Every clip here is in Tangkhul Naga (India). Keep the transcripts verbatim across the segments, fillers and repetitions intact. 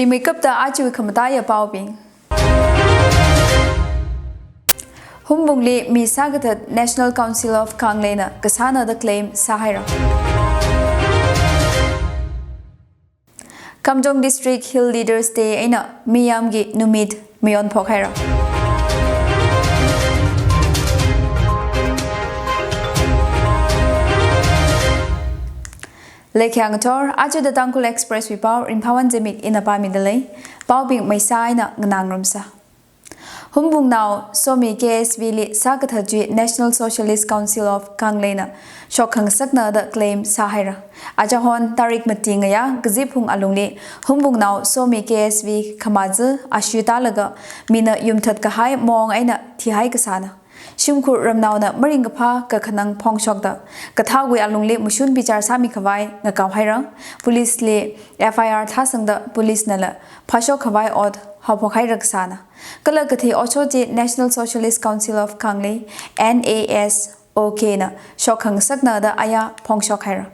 Rimeikapta aja khamataiya paobing. Humbungli mi sākathat National Council of Kangleina kasāna da claim sāhaira. Kamjong District Hill Leaders Day eina Miyamgi Numit mayonphok haira. Leikhyang thor, aja da Tangkhul Express wui pao, Ringphawon Zimik ina pāmida lei, paobing maisā eina nganāngarumsa. Humbungnao Somi K S V li sākathat chi National Socialist Council of Kangleina shokkhangasakna da claim sāhaira. Aja hon tarik mati ngayā kazip phung alungli Humbungnao Somi K S V khamazā ashu tālaga mina yumthat kahai mong eina thihai kasāna. Shimkhur ramnaona maringkaphā kakhanang phongshokda kathāwui alungli mashun bichar sāmi khavai ngakao haira. Police li F I R thāsangda police nala phāshok khavai ot haophok haira kasāna. Kala kathi otshot chi National Socialist Council of Kangli, N A S O K na shokkhangasakna da aya phongshok haira.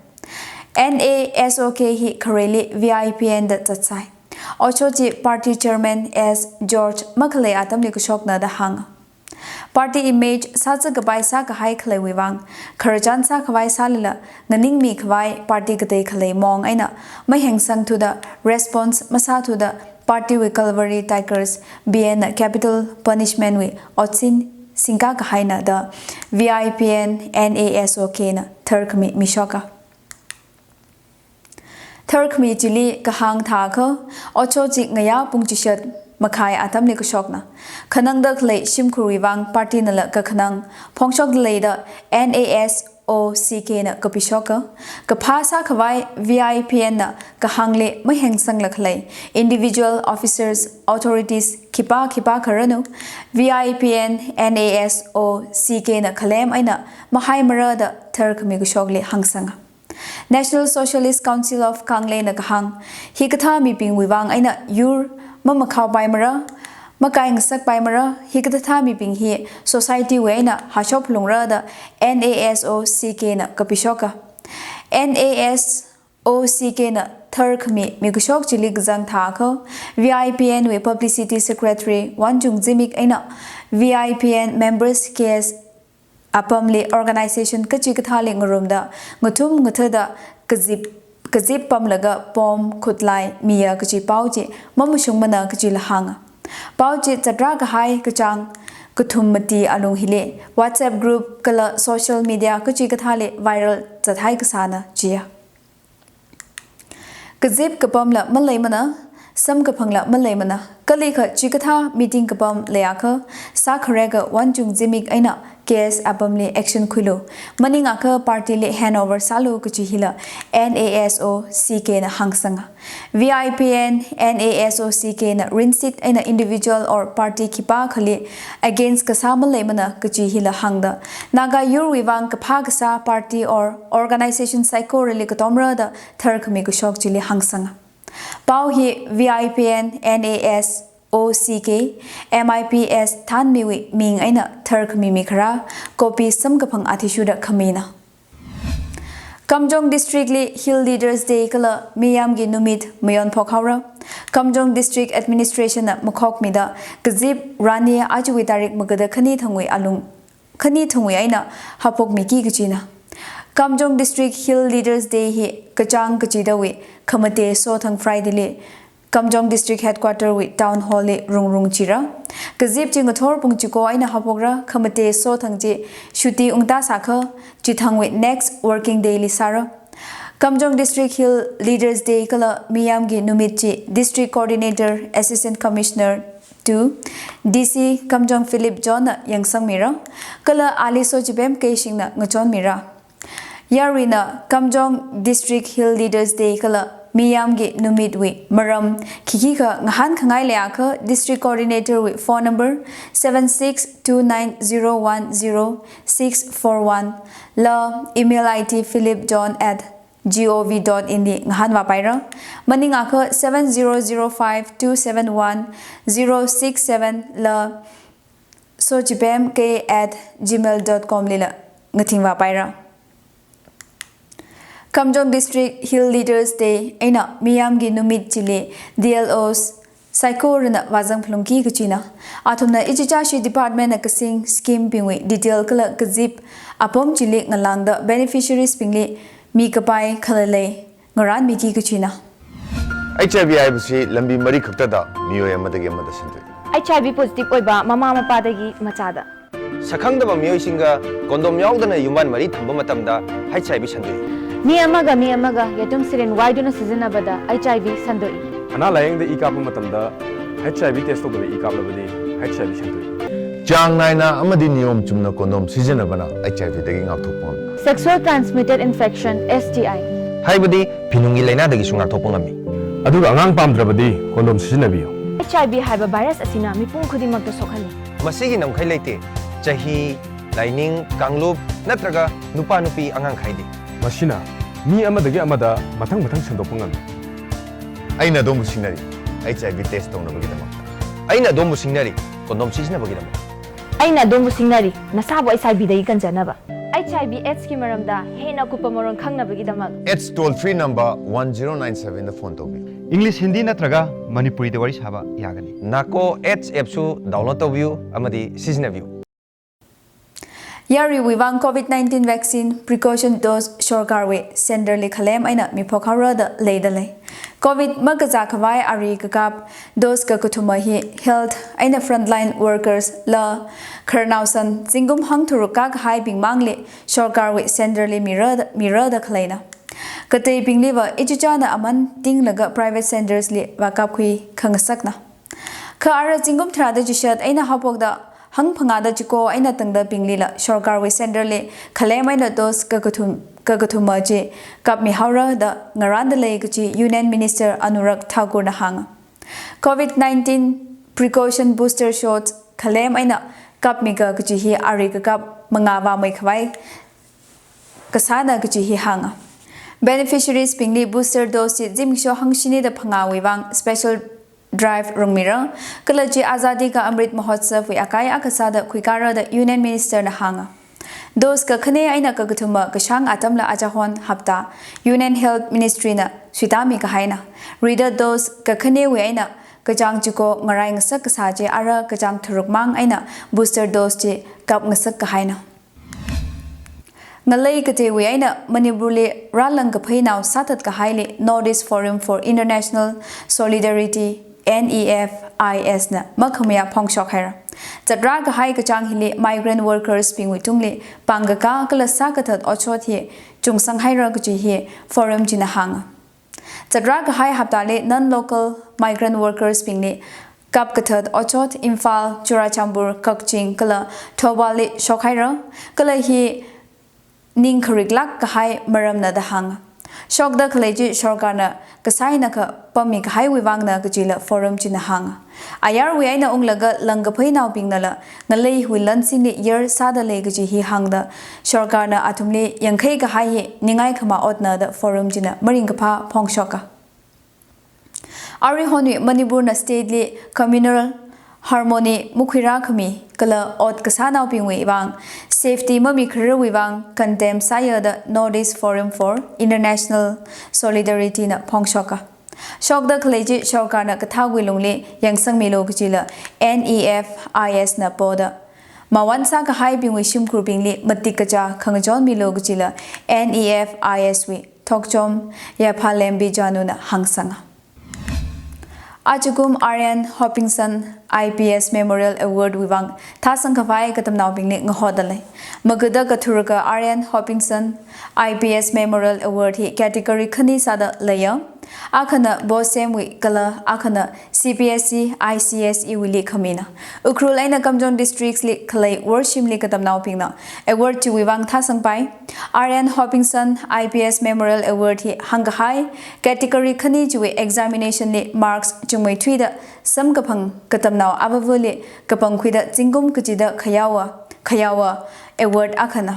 N A S O K hi khareli V I P N da zatsai. Otshot chi party chairman S George makhalei atamli kashokna da hānga. Party image sāzā kapai sākahai khaleiwui vang, khararchan sākhavai sālala, nganingmi khavai party katei khalei mong eina mahengsang thuda, response masā thuda, party wui Calvary Tigers B N na capital punishment wui otsin singka kahaina da V I P N N A S O K na tharkhami mishoka. Tharkhami chili kahāng thākha, otshot chi ngayā pung chishat makhai atamli kashokna. Khanangda khalei shimkhurwui vang party nala kakhanang phongshokda lei da N A S O C K na kapishoka. Kaphā sākhavai V I P N na kahāngli mahengsangla khalei individual officers, authorities khipā khipā kharanu, V I P N N A S O C K na khalem eina mahaimara da tharkhami kashokli hāngsanga. National Socialist Council of Kangleina kahāng, hikathā mibingwui vang eina yur mamakhaopaimara, makaingasakpaimara, hikathā mibing hi society wui eina hashop lungra da N A S O C K na kapishoka. N A S O C K na tharkhami mikashok chili kazang thākha, V I P N wui publicity secretary Wanchung Zimik eina V I P N members K S apamli organization kachikathāli ngarumda ngathum ngathāda kazip, kazip pamlaga pom khutlai miya kachi pao chi mamashungmana kachila hānga. Pao chi zatra kahai kachāng kathum mati alung hili WhatsApp group kala social media kachikathāli viral zathai kasāna chiya. Kazip kapamla maleimana, samkaphangla maleimana, kalikha chikathā meeting kapam leiakha, sākhareka Wanchung Zimik eina K S apamli action khuilu, maningakha party li handover sālu kachi hila N A S O C K na hāngsanga. V I P N N A S O C K na rinsit eina individual or party khipākhali against kasā maleimana kachi hila hāngda, Naga yurwui vang kaphā kasā party or organization saikorali katomra da tharkhami kashok chili hāngsanga. Pao hi V I P N N A S O C K M I P S thanmiwui ming eina tharkhami mikharā copy samkaphang athishurda khamina. Kamjong District li Hill Leaders Day kala Miyamgi Numit mayonphok haora. Kamjong District Administration na makhokmida kazip rani achuwui tarik magada khani thangwui alung, khani thangwui eina haophokmiki kachina. Kamjong District Hill Leaders Day hi kachāng kachidawui khamate sothang Friday li Kamjong District Headquarter wui Town Hall li rungrung chira. Kazip chi ngathor pung chiko eina haophokra, khamate sothang chi shuti ungta sākha, chithangwui next working day li sāra. Kamjong District Hill Leaders Day kala Miyamgi Numit chi District Coordinator, Assistant Commissioner two, D C Kamjong Philip John na yangsangmira, kala ali Sochipem Keishing na ngachonmira. Yaruina Kamjong District Hill Leaders Day kala Miyamgi Numitwui maram khikhikha ngahānkhangai leiakha District Coordinator wui phone number seven six two nine zero one zero six four one la email I D philipjohn at gov dot in li ngahānvāpaira. Maningakha seven zero zero five two seven one zero six seven la sochipemk at gmail dot com lila ngathingvāpaira. Kamjong District Hill Leaders Day eina Miyamgi Numit chili D L Os saikorana vāzang phalungki kachina. Athumna ichichāshi department na kasing scheme bingwui detail kala kazip apam chili ngalāngda beneficiaries bingli mikapai khalalei ngarānmiki kachina. H I V haibasi lambi mari khaktada miyo amadagi amada sandoi. H I V positive ꯑꯣꯏꯕ ꯃꯃꯥ ꯃꯄꯥꯗꯒꯤ ꯃꯆꯥꯗ. ꯁꯛꯈꯪꯗꯕ ꯃꯤꯑꯣꯏꯁꯤꯡꯒ condom ꯌꯥꯎꯗꯅ ꯌꯨꯝꯕꯥꯟ ꯃꯔꯤ ꯊꯝꯕ ꯃꯇꯝꯗ H I V ꯁꯟꯗꯣꯛꯏ꯫ ꯃꯤ ꯑꯃꯒ ꯃꯤ ꯑꯃꯒ ꯌꯦꯇꯨꯝ ꯁꯤꯔꯤꯟ ꯋꯥꯏꯗꯨꯅ ꯁꯤꯖꯤꯟꯅꯕꯗ H I V ꯁꯟꯗꯣꯛꯏ꯫ ꯑꯅꯥ ꯂꯥꯌꯦꯡꯗ ꯏ ꯀꯥꯞꯄ ꯃꯇꯝꯗ H I V test ꯇꯧꯗꯕ ꯏ ꯀꯥꯞꯂꯕꯗꯤ H I V ꯁꯟꯗꯣꯛꯏ꯫ ꯆꯥꯡ ꯅꯥꯏꯅ ꯑꯃꯗꯤ ꯅꯤꯌꯣꯝ ꯆꯨꯝꯅ condom ꯁꯤꯖꯤꯟꯅꯕꯅ H I V ꯗꯒꯤ ꯉꯥꯛꯊꯣꯛꯄ ꯉꯝꯃꯤ꯫ Sexual transmitted infection, S T I꯫ ꯍꯥꯏꯕꯗꯤ ꯐꯤꯅꯨꯡꯒꯤ ꯂꯥꯏꯅꯥꯗꯒꯤꯁꯨ ꯉꯥꯛꯊꯣꯛꯄ ꯉꯝꯃꯤ꯫ ꯑꯗꯨꯒ ꯑꯉꯥꯡ ꯄꯥꯝꯗ꯭ꯔꯕꯗꯤ condom ꯁꯤꯖꯤꯟꯅꯕꯤꯌꯨ꯫ H I V ꯍꯥꯏꯕ virus ꯑꯁꯤꯅ ꯃꯤꯄꯨꯝ ꯈꯨꯗꯤꯡꯃꯛꯇ ꯁꯣꯛꯍꯜꯂꯤ꯫ ꯃꯁꯤꯒꯤ ꯉꯝꯈꯩ ꯂꯩꯇꯦ꯫ ꯆꯍꯤ, ꯂꯥꯏꯅꯤꯡ, ꯀꯥꯡꯂꯨꯞ ꯅꯠꯇ꯭ꯔꯒ ꯅꯨꯄꯥ ꯅꯨꯄꯤ ꯑꯉꯥꯡ ꯈꯥꯏꯗꯦ꯫ ꯃꯁꯤꯅ ꯃꯤ ꯑꯃꯗꯒꯤ ꯑꯃꯗ ꯃꯊꯪ ꯃꯊꯪ ꯁꯟꯗꯣꯛꯄ ꯉꯝꯃꯤ꯫ ꯑꯩꯅ ꯑꯗꯣꯝꯕꯨ ꯁꯤꯡꯅꯔꯤ, H I V test ꯇꯧꯅꯕꯒꯤꯗꯃꯛ꯫ ꯑꯩꯅ ꯑꯗꯣꯝꯕꯨ ꯁꯤꯡꯅꯔꯤ, condom ꯁꯤꯖꯤꯟꯅꯕꯒꯤꯗꯃꯛ꯫ ꯑꯩꯅ ꯑꯗꯣꯝꯕꯨ ꯁꯤꯡꯅꯔꯤ, ꯅꯁꯥꯕꯨ H I V ꯗꯒꯤ ꯀꯟꯖꯅꯕ꯫ H I V AIDS ꯀꯤ ꯃꯔꯝꯗ ꯍꯦꯟꯅ ꯑꯀꯨꯞꯄ ꯃꯔꯣꯜ ꯈꯪꯅꯕꯒꯤꯗꯃꯛ꯫ AIDS toll free number one zero nine seven ꯗ phone ꯇꯧꯕꯤꯌꯨ꯫ English, Hindi ꯅꯠꯇ꯭ꯔꯒ ꯃꯅꯤꯄꯨꯔꯤꯗ ꯋꯥꯔꯤ ꯁꯥꯕ ꯌꯥꯒꯅꯤ꯫ NACO AIDS app ꯁꯨ download ꯇꯧꯕꯤꯌꯨ ꯑꯃꯗꯤ ꯁꯤꯖꯤꯟꯅꯕꯤꯌꯨ꯫ ꯌꯥꯔꯤꯋꯨꯏ ꯋꯥꯡ COVID nineteen vaccine precaution dose ꯁꯔꯀꯥꯔꯋꯨꯏ centre ꯂꯤ ꯈꯥꯂꯦꯝ ꯑꯩꯅ ꯃꯤꯐꯣꯛ ꯍꯥꯎꯔꯗ ꯂꯩꯗ ꯂꯩ꯫ COVID ꯃꯀꯖꯥ ꯈꯥꯚꯥꯏ ꯑꯔꯤ ꯀꯀꯥꯞ dose ꯀꯀꯊꯨꯝꯃ ꯍꯤ health ꯑꯩꯅ frontline workers ꯂ ꯈꯔꯅꯥꯎꯁꯟ ꯆꯤꯡꯒꯨꯝ ꯍꯪ ꯊꯨꯔꯨꯛ ꯀꯥ ꯀꯍꯥꯏ ꯕꯤꯡ ꯃꯥꯡꯂꯤ ꯁꯔꯀꯥꯔꯋꯨꯏ centre ꯂꯤ ꯃꯤꯔꯗ, ꯃꯤꯔꯗ ꯈꯥꯂꯩꯅ꯫ ꯀꯇꯩ ꯕꯤꯡꯂꯤꯕ ꯏꯆꯤꯆꯥꯅ ꯑꯃꯟ ꯇꯤꯡꯂꯒ private centres ꯂꯤ ꯋꯥꯀꯥꯞ ꯈꯨꯏ ꯈꯪꯁꯛꯅ꯫ ꯈ ꯑꯔ ꯆꯤꯡꯒꯨꯝ ꯊ꯭ꯔꯥꯗ ꯖꯤꯁꯠ ꯑꯩꯅ ꯍꯥꯄꯣꯛꯗ ꯍꯪ ꯐꯪꯉꯥꯗ ꯆꯤꯀꯣ ꯑꯩꯅ ꯇꯪꯗ ꯕꯤꯡꯂꯤꯂ ꯁꯔꯀꯥꯔꯋꯨꯏ centre ꯂꯤ ꯈꯥꯂꯦꯝ ꯑꯩꯅ dose ꯀꯀꯊꯨꯝ, ꯀꯀꯊꯨꯝꯃ ꯆꯤ ꯀꯥꯞꯃꯤ ꯍꯥꯎꯔꯗ ꯉꯔꯥꯟꯗ ꯂꯩ ꯀꯆꯤ Union Minister Anurag Thakur ꯅ ꯍꯥꯡꯉ꯫ COVID nineteen precaution booster shot ꯈꯥꯂꯦꯝ ꯑꯩꯅ ꯀꯥꯞꯃꯤꯒ ꯀꯆꯤ ꯍꯤ ꯑꯔꯤ ꯀꯀꯥꯞ ꯃꯉꯥ ꯋꯥꯃꯩ ꯈꯥꯚꯥꯏ ꯀꯁꯥꯅ ꯀꯆꯤ ꯍꯤ ꯍꯥꯡꯉ꯫ Beneficiaries ꯕꯤꯡꯂꯤ booster dose ꯆꯤ ꯖꯤꯝꯁꯣ ꯍꯪꯁꯤꯅꯤꯗ ꯐꯪꯉꯥꯋꯨꯏ ꯋꯥꯡ special drive ꯔꯨꯡꯃꯤꯔ, ꯀꯂꯆꯤ Azadi Ka Amrit Mahotsav ꯋꯨꯏ ꯑꯀꯥꯏ ꯑꯀꯁꯥꯗ ꯈꯨꯏꯀꯥꯔꯗ Union Minister ꯅ ꯍꯥꯡꯉ꯫ Dose ꯀꯈꯅꯦ ꯑꯩꯅ ꯀꯀꯊꯨꯝꯃ ꯀꯁꯥꯡ ꯑꯇꯝꯂ ꯑꯆꯥꯍꯣꯟ ꯍꯞꯇꯥ Union Health Ministry ꯅ ꯁꯨꯏꯇꯥꯃꯤ ꯀꯍꯥꯏꯅ꯫ ꯔꯤꯗ dose ꯀꯈꯅꯦꯋꯨꯏ ꯑꯩꯅ ꯀꯆꯥꯡ ꯆꯤꯀꯣ ꯉꯔꯥꯏ ꯉꯁꯛ ꯀꯁꯥ ꯆꯤ ꯑꯔ ꯀꯆꯥꯡ ꯊꯨꯔꯨꯛ ꯃꯥꯡ ꯑꯩꯅ booster dose ꯆꯤ ꯀꯥꯞ ꯉꯁꯛ ꯀꯍꯥꯏꯅ꯫ ꯉꯂꯩ ꯀꯇꯦꯋꯤ ꯑꯩꯅ ꯃꯅꯤꯄꯨꯔꯂꯤ ꯔꯥꯂꯪ ꯀꯐꯩꯅꯥꯎ ꯁꯥꯊꯠ ꯀꯍꯥꯏꯂꯤ North East Forum for International Solidarity, N E F I S ꯅ ꯃꯈꯃꯌꯥ ꯐꯣꯡꯁꯣꯛ ꯍꯥꯏꯔ꯫ ꯆꯠꯔꯥ ꯀꯍꯥꯏ ꯀꯆꯥꯡ ꯍꯤꯂꯤ migrant workers ꯕꯤꯡꯋꯤ ꯇꯨꯡꯂꯤ ꯄꯥꯡꯒꯀꯥ ꯀꯂ ꯁꯥ ꯀꯊꯠ ꯑꯣꯆꯣꯠ ꯍꯤ ꯆꯨꯡꯁꯪ ꯍꯥꯏꯔ ꯀꯆꯤ ꯍꯤ forum ꯆꯤꯅ ꯍꯥꯡꯉ꯫ ꯆꯠꯔꯥ ꯀꯍꯥꯏ ꯍꯞꯇꯥꯂꯤ non-local migrant workers ꯕꯤꯡꯂꯤ ꯀꯥꯞ ꯀꯊꯠ ꯑꯣꯆꯣꯠ ꯏꯝꯐꯥꯜ, ꯆꯨꯔꯥꯆꯥꯟꯄꯨꯔ, ꯀꯛꯆꯤꯡ ꯀꯂ ꯊꯧꯕꯥꯜꯂꯤ ꯁꯣꯛꯍꯥꯏꯔ, ꯀꯂ ꯍꯤ ꯅꯤꯡ ꯈꯔꯤꯛ ꯂꯥꯛ ꯀꯍꯥꯏ ꯃꯔꯝꯅ ꯗ ꯍꯥꯡ꯫ ꯁꯣꯛꯗ ꯈꯂꯩ ꯆꯤ ꯁꯔꯀꯥꯔꯅ ꯀꯁꯥꯏꯅ ꯈ ꯄꯝꯃꯤ ꯀꯍꯥꯏ ꯋꯤꯋꯥꯡꯅ ꯀꯆꯤꯂ forum ꯆꯤꯅ ꯍꯥꯡ꯫ ꯑꯌꯥꯔ ꯋꯤ ꯑꯩꯅ ꯎꯪꯂꯒ ꯂꯪ ꯀꯐꯩ ꯅꯥꯎꯄꯤꯡꯅꯂ ꯉꯂꯩ ꯍꯨꯏ ꯂꯟꯁꯤꯡꯂꯤ ꯌꯔ ꯁꯥꯗ ꯂꯩ ꯀꯆꯤ ꯍꯤ ꯍꯥꯡꯗ ꯁꯔꯀꯥꯔꯅ ꯑꯊꯨꯝꯂꯤ ꯌꯥꯡꯈꯩ ꯀꯍꯥꯏ ꯍꯤ ꯅꯤꯡꯉꯥꯏ ꯈꯃꯥ ꯑꯣꯠꯅ ꯗ forum ꯆꯤꯅ ꯃꯔꯤꯡ ꯀꯐꯥ ꯐꯣꯡꯁꯣꯛꯀ꯫ ꯑꯔꯤ ꯍꯣꯟꯋꯤ ꯃꯅꯤꯄꯨꯔꯅ state ꯂꯤ communal harmony ꯃꯨꯈꯨꯏꯔꯥ ꯈꯃꯤ ꯀꯂ ꯑꯣꯠ ꯀꯁꯥ ꯅꯥꯎꯄꯤꯡꯋꯤ ꯏꯋꯥꯡ safety ꯃꯃꯤ ꯈꯔꯋꯤ ꯋꯥꯡ condemn ꯁꯥꯌꯗ North East Forum for International Solidarity ꯅ ꯐꯣꯡꯁꯣꯛꯀ꯫ ꯁꯣꯛꯗ ꯈꯂꯩ ꯆꯤ ꯁꯔꯀꯥꯔꯅ ꯀꯊꯥꯒꯨꯏ ꯂꯨꯡꯂꯤ ꯌꯥꯡꯁꯪ ꯃꯤꯂꯣ ꯀꯆꯤꯂ N E F I S ꯅ ꯄꯣꯗ꯫ ꯃꯋꯥꯟ ꯁꯥ ꯀꯍꯥꯏ ꯕꯤꯡꯋꯤ ꯁꯤꯝꯈ꯭ꯔꯨ ꯕꯤꯡꯂꯤ ꯃꯇꯤꯛ ꯀꯆꯥ ꯈꯪꯖꯣꯟ ꯃꯤꯂꯣ ꯀꯆꯤꯂ N E F I S ꯋꯤ ꯊꯣꯛꯆꯣꯝ ꯌꯥꯐꯥꯂꯦꯝꯕꯤ ꯖꯥꯅꯨꯅ ꯍꯥꯡꯁꯪꯉ꯫ ꯑꯆꯨꯒꯨꯝ R N Hopkinson I P S Memorial Award ꯋꯤꯋꯥꯡ ꯊꯥꯁꯪ ꯀꯐꯥꯏ ꯀꯇꯝꯅꯥꯎ ꯕꯤꯡꯂꯤ ꯉꯍꯣꯗ ꯂꯩ꯫ ꯃꯒꯗ ꯀꯊꯨꯔꯒ R N Hopkinson I P S Memorial Award ꯍꯤ category ꯈꯅꯤ ꯁꯥꯗ ꯂꯩꯌ꯫ ꯑꯈꯅ ꯕꯣꯁꯦꯝ ꯋꯤ ꯀꯂ ꯑꯈꯅ C B S E, I C S E ꯋꯤꯂꯤ ꯈꯃꯤꯅ꯫ ꯎꯈ꯭ꯔꯨꯜ ꯑꯩꯅ ꯀꯝꯖꯣꯡ districts ꯂꯤ ꯈꯂꯩ ꯋꯔꯁꯤꯝꯂꯤ ꯀꯇꯝꯅꯥꯎ ꯕꯤꯡꯅ award ꯆꯤꯋꯤ ꯋꯥꯡ ꯊꯥꯁꯪ ꯄꯥꯏ꯫ R N Hopkinson I P S Memorial Award ꯍꯤ ꯍꯪꯒꯍꯥꯏ category ꯈꯅꯤ ꯆꯤꯋꯤ examination ꯂꯤ marks ꯆꯨꯝꯃꯩ ꯊꯨꯏꯗ ꯁꯝ ꯀꯐꯪ ꯀꯇꯝꯅꯥꯎ ꯑꯕꯕꯨꯂꯤ ꯀꯄꯪ ꯈꯨꯏꯗ ꯆꯤꯡꯒꯨꯝ ꯀꯆꯤꯗ ꯈꯌꯥꯎꯋ, ꯈꯌꯥꯎꯋ award ꯑꯈꯅ꯫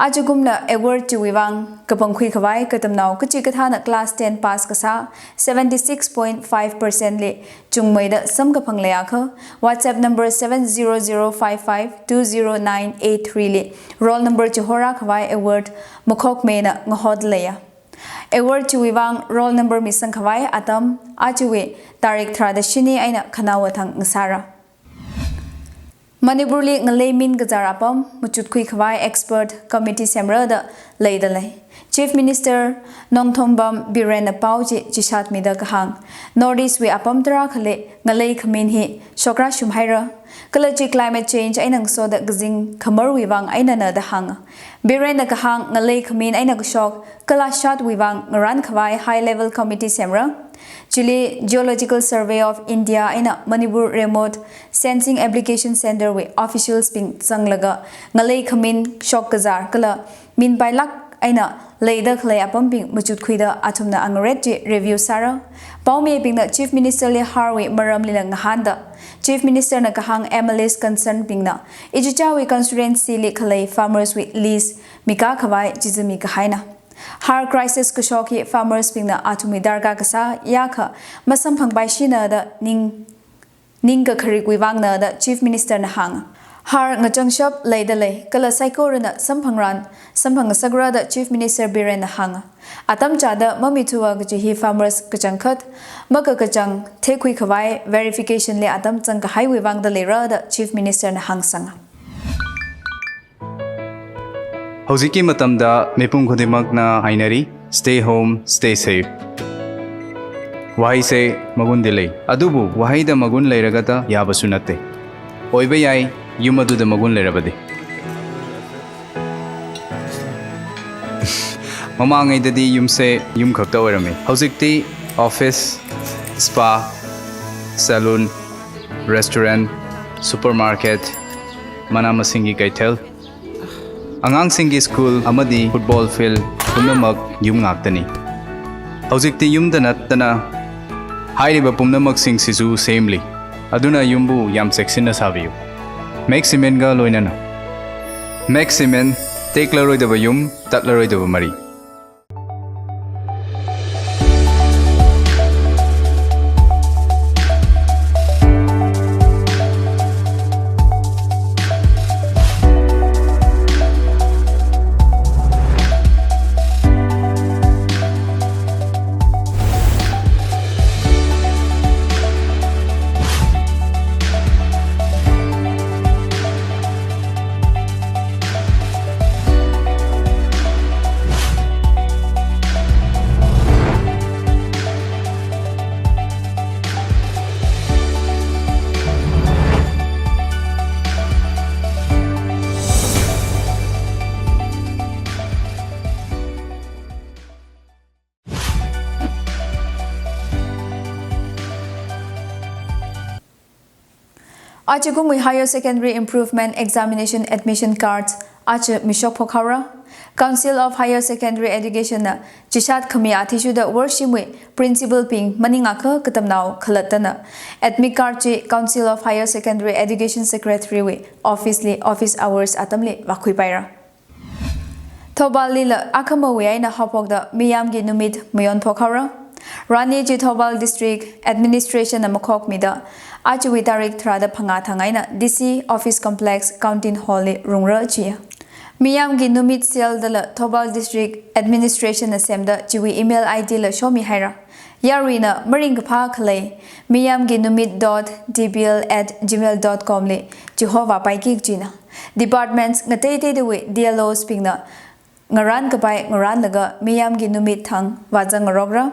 ꯑꯆꯨꯒꯨꯝꯅ award ꯆꯤꯋꯤ ꯋꯥꯡ ꯀꯄꯪ ꯈꯨꯏ ꯈꯋꯥꯏ ꯀꯇꯝꯅꯥꯎ ꯀꯆꯤ ꯀꯊꯥꯅ class ten pass ꯀꯁꯥ seventy six point five percent ꯂꯤ ꯆꯨꯡꯃꯩꯗ ꯁꯝ ꯀꯐꯪ ꯂꯩꯌꯥꯈ, WhatsApp number seven zero zero five five two zero nine eight three ꯂꯤ roll number ꯆꯤꯍꯣꯔꯥ ꯈꯋꯥꯏ award ꯃꯈꯣꯛ ꯃꯦꯅ ꯉꯍꯣꯠ ꯂꯩꯌꯥ꯫ Award chiwui vang roll number misang khavai atam, achiwui tarik tharāda shini eina khanaowa thang ngasāra. Manipurli ngalei min kazār apam machutkhui khavai expert committee semra da leida lei. Chief Minister Nongthombam Birenna pao chi chishat mida kahāng, North East wui apam tarākhali ngalei khamin hi shokra shumhaira, kala chi climate change eina ngasoda kazing khamarwui vang einana da hānga. Birenna kahāng, ngalei khamin eina kashok kala shatwui vang ngarān khavai high level committee semra. Chili Geological Survey of India eina Manipur Remote Sensing Application Centre wui officials bing zanglaga ngalei khamin shok kazār kala min pailāk eina leida khalei apambing machutkhuida athumna angaret chi review sāra. Paomibingna Chief Minister li harwui maramlila ngahānda, Chief Minister na kahāng M L As concern bingna ichichāwui constituency li khalei farmers wui list mikā khavai chizami kahaina. Har crisis kashok hi farmers bingna athumwui darkar kasā yākha masamphangpaishina da ning, ning kakharikwui vangna da Chief Minister na hānga. Har ngachangshap leida lei, kala saikorana samphangran, samphangngasakra da Chief Minister Birenna hānga. Atam chāda mamithuwa kaji hi farmers kachangkhat makakachang theikhui khavai verification li atam zangkahaiwui vangda leira da Chief Minister na hāngsanga. ꯍꯧꯖꯤꯛꯀꯤ ꯃꯇꯝꯗ ꯃꯤꯄꯨꯝ ꯈꯨꯗꯤꯡꯃꯛꯅ ꯍꯥꯏꯅꯔꯤ, "Stay home, stay safe." ꯋꯥꯍꯩꯁꯦ ꯃꯒꯨꯟꯗꯤ ꯂꯩ, ꯑꯗꯨꯕꯨ ꯋꯥꯍꯩꯗ ꯃꯒꯨꯟ ꯂꯩꯔꯒꯇ ꯌꯥꯕꯁꯨ ꯅꯠꯇꯦ꯫ ꯑꯣꯏꯕ ꯌꯥꯏ, ꯌꯨꯝ ꯑꯗꯨꯗ ꯃꯒꯨꯟ ꯂꯩꯔꯕꯗꯤ꯫ ꯃꯃꯥꯡꯉꯩꯗꯗꯤ ꯌꯨꯝꯁꯦ ꯌꯨꯝ ꯈꯛꯇ ꯑꯣꯏꯔꯝꯃꯤ꯫ ꯍꯧꯖꯤꯛꯇꯤ office, spa, salon, restaurant, supermarket, ꯃꯅꯥ ꯃꯁꯤꯡꯒꯤ ꯀꯩꯊꯦꯜ, ꯑꯉꯥꯡꯁꯤꯡꯒꯤ school ꯑꯃꯗꯤ football field ꯄꯨꯝꯅꯃꯛ ꯌꯨꯝ ꯉꯥꯛꯇꯅꯤ꯫ ꯍꯧꯖꯤꯛꯇꯤ ꯌꯨꯝꯗ ꯅꯠꯇꯅ ꯍꯥꯏꯔꯤꯕ ꯄꯨꯝꯅꯃꯛꯁꯤꯡꯁꯤꯁꯨ ꯁꯦꯝꯂꯤ꯫ ꯑꯗꯨꯅ ꯌꯨꯝꯕꯨ ꯌꯥꯝ ꯆꯦꯛꯁꯤꯟꯅ ꯁꯥꯕꯤꯌꯨ꯫ Max Cementꯒ ꯂꯣꯏꯅꯅ꯫ Max Cement, ꯇꯦꯛꯂꯔꯣꯏꯗꯕ ꯌꯨꯝ, ꯇꯠꯂꯔꯣꯏꯗꯕ ꯃꯔꯤ꯫ Ajakumwui Higher Secondary Improvement Examination Admission Cards aja mishok phokhaora. Council of Higher Secondary Education na chishat khami athishurda worshimwui principal bing maningakha katamnao khalattana admit card chi Council of Higher Secondary Education Secretary wui office li office hours atamli vākhuipaira. Thouballi la akhamawui eina haophokda Miyamgi Numit mayon phokhaora. Rani chi Thoubal District Administration na makhokmida, achiwui tarik tharāda phangā thang eina D C Office Complex Counting Hall li rungra chiya. Miyamgi Numit cell dala Thoubal District Administration na semda chiwui email I D la shomihaira. Yaruina maringkaphā khalei miyamgi numit dot D B L at gmail dot com li chihovāpaiki kajina. Departments ngateiteidawui D L Os bingna ngarān kapai ngarānlaga Miyamgi Numit thang vāzangngarokra.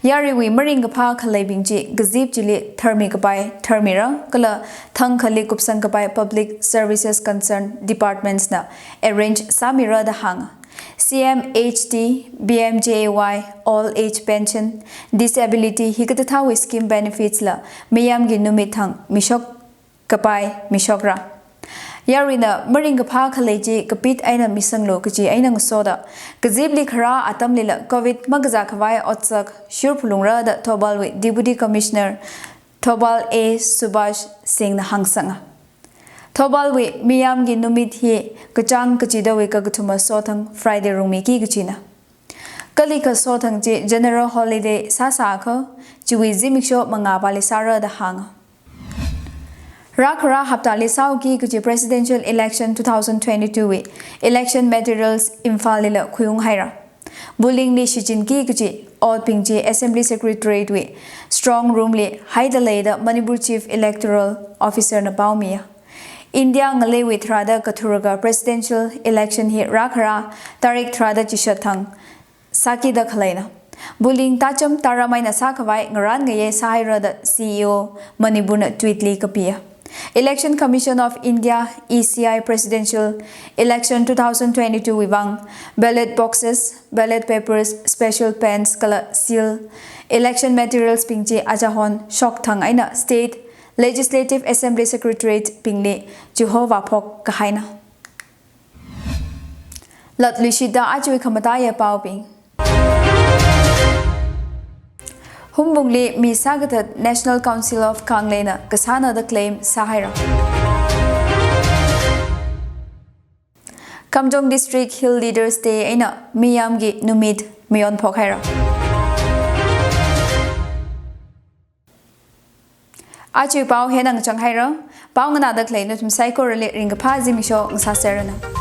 Yaruiwui maringkaphā khaleibing chi kazip chili tharmi kapai tharmira, kala thangkhali kupsang kapai public services concern departments na arrange sāmira da hānga. C M H T, P M J A Y, old age pension, disability hikathāthāwui scheme benefits la Miyamgi Numit thang mishok kapai mishokra. Yaruina maringkaphā khalei chi kapit eina misanglu kaji eina ngasoda, kazipli kharā atamlila Covid makazā khavai otsak shurphalungra da Thoubalwui Deputy Commissioner Thoubal A Subhash Singh na hāngsanga. Thoubalwui Miyamgi Numit hi kachāng kachidawui kakathuma sothang Friday rungmiki kajina. Kalikha sothang chi general holiday sāsākha, chiwui zimiksho mangāpāli sāra da hānga. Rākhara haptali sāuki kaji Presidential Election two thousand twenty-two wui election materials Imphallila khuiunghaira. Polling li shichinki kachi otbing chi Assembly Secretariat wui strong room li haida lei da Manipur Chief Electoral Officer na paomiya. India ngaleiwui tharāda kathuraga presidential election hi rākhara tarik tharāda chishat thang sāki da khaleina. Polling tacham taram eina sākhavai ngarān ngayei sāhaira da C E O Manipur na tweet li kapiya. Election Commission of India, E C I, Presidential Election two thousand twenty-two wui vang ballot boxes, ballot papers, special pens kala seal, election materials bing chi achahon shok thang eina State Legislative Assembly Secretariat bingli chihovā phok kahaina. Latluishitda achui khamataiya paobing. Humbungli mi sākathat National Council of Kangleiya kasāna da claim sāhaira. Kamjong District Hill Leaders Day eina miyamgi numit mayon phokhaira. Achui pao hieina ngachang haira. Pao nganāda khalei nathum saikorali ringkaphā zimiksho ngasāserranu.